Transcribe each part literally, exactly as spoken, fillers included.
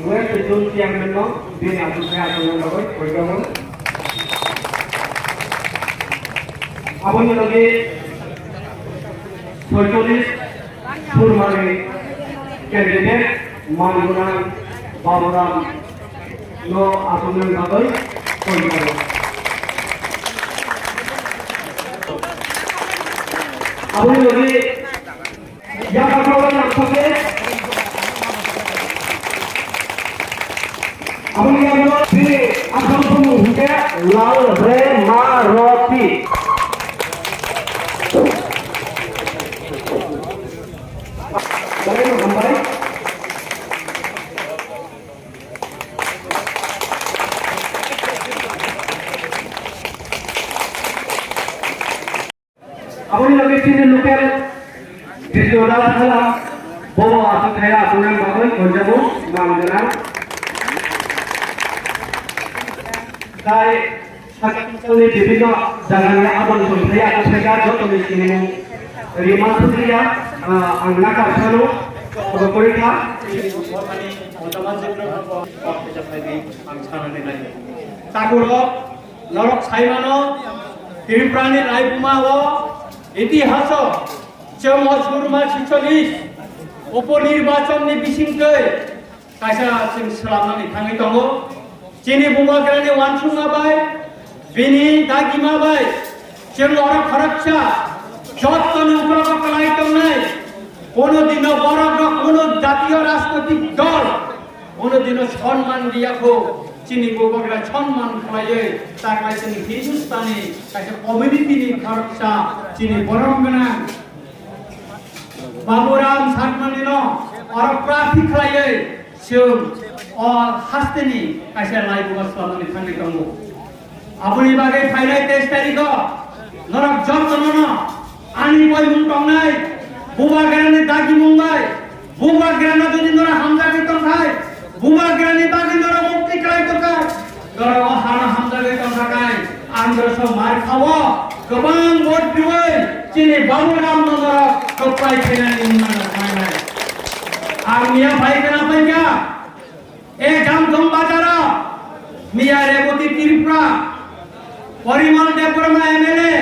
West Zone Chairman no bini aswk khe aswk bagwi koijago. Aboni logi soicholish Surmari candidate Mangunang Baburam no aswkni bagwi koijago. Aboni logi Yang bakal yang pakai. Abang yang dua, bini asal pun juga Lal Remaroti. Dari Muhammad. Aboni loge chini local Bisnu Dala Thala, bobo aswk thaya aswknang bagwi gonjago manganang. Tai sakni bibhinno jagani aboni songthaya aswknang jotoni sinimung rima sukriya, ah, ang nakar sano, obo kori kha. Takuro Norok saimano, Tripurani raibuma o itihaso chwng o Surma sicholish upo nirbachon ni bisingtwi kaisa chwng swlamnani thangwi tongo. Chini bubagrani wansukma bai, bini dagima bai, chwng oro khoroksa jottoni uklogo kwlai tongnai. Kono dino borok rok, kono jatiyo rajnoitik dol, kono dino sonman riya kho. Chini bubagra sonman khlaiwi, taklai chini Hindustani kaisa community ni khoroksa chini borom gwnang Baburam Satmani no oro prarthi khlaiwi chwng o hasteni kaisa laibuba swlamani thangwi tongo. Aboni bagwi phainai teis tarikho norok jotono no ani poimung tongnai, bubagrani dagimung bai, bubagrano jodi norok hamjagwi tongkhai, bubagrani bagwi norok mukti khlai tongkhai, norok o hano hamjagwi tongkhakhai, ang norok mar khao, kwbang vote riwi chini Baburamno norok kwplai khainani wngmano phainai. Ang miya phai khna phaikha. E Jamthong bazaro miya Reboti Tripura, Porimal Debbarma M L A,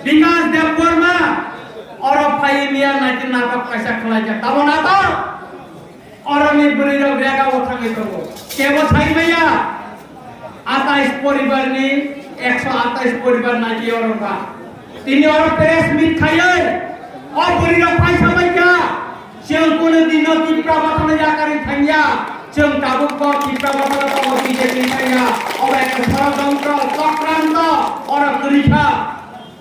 Bikas Debbarma, oro phai miya naiti natok kaisa khlaijak. Tamo natok? Oroni bwrwi rok rega o thangwi tongo. Kebo sai maya? Atais poribar ni, ekso atais poribar naiti oro ba. Tini oro press meet khaiwi o bwrwi rok paisa bai kha. Chwng kunu dino Tipra Mothano yakarwi thangya. Chwng tabuk bo Tipra Mothano tongo B J P thangya. Obo ekta sorojontro, chokranto, oro kwrwi kha.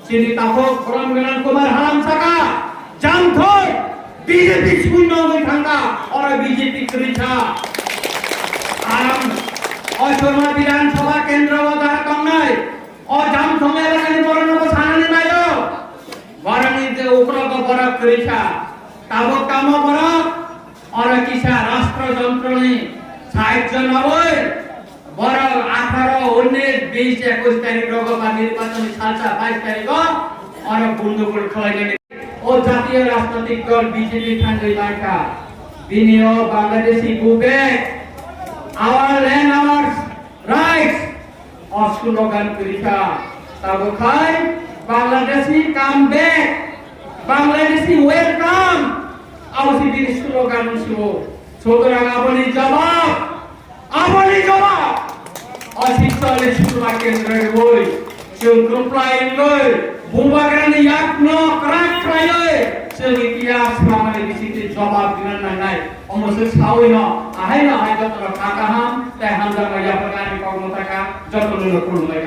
Chini takhuk borom gwnang Kumar Halam saka, Jamthong B J P sibui nogwi thangkha, oro B J P kwrwi kha. Ang o Churma Bidhan Sabha Kendro o dara tongnai. O Jamthong elakani borokno bo sanani naio. Borokni je ukrogo borok kwrwi kha. Tabuk tamo borok oro kisa rashtrajontroni sahajyo naui borok atharo, unnish, bish, ekush tarikh rogo ba nirbachoni salsa bais tarikho oro gundogol khlainani. O jatiyo rajnoitik dol B J P thangwi mankha. Bini o Bangladeshi go back, our land, our rights, o slogan kwrwi kha. Tabuk khai Bangladeshi come back, Bangladeshi welcome, abo se bini slogan wngsugo. Sutorang aboni jawab, aboni jawab o siksa le Surma kendro rwi chwng kwplai wngwi bubagrani yakno kwrak khlaiwi chwng itihas swlamani bisingtwi jawab rwna nangnai. Omo se saui no ahai no ahai jotono kha kaham tei hamjakma yapharnani kokno taka jotono no khulumbai.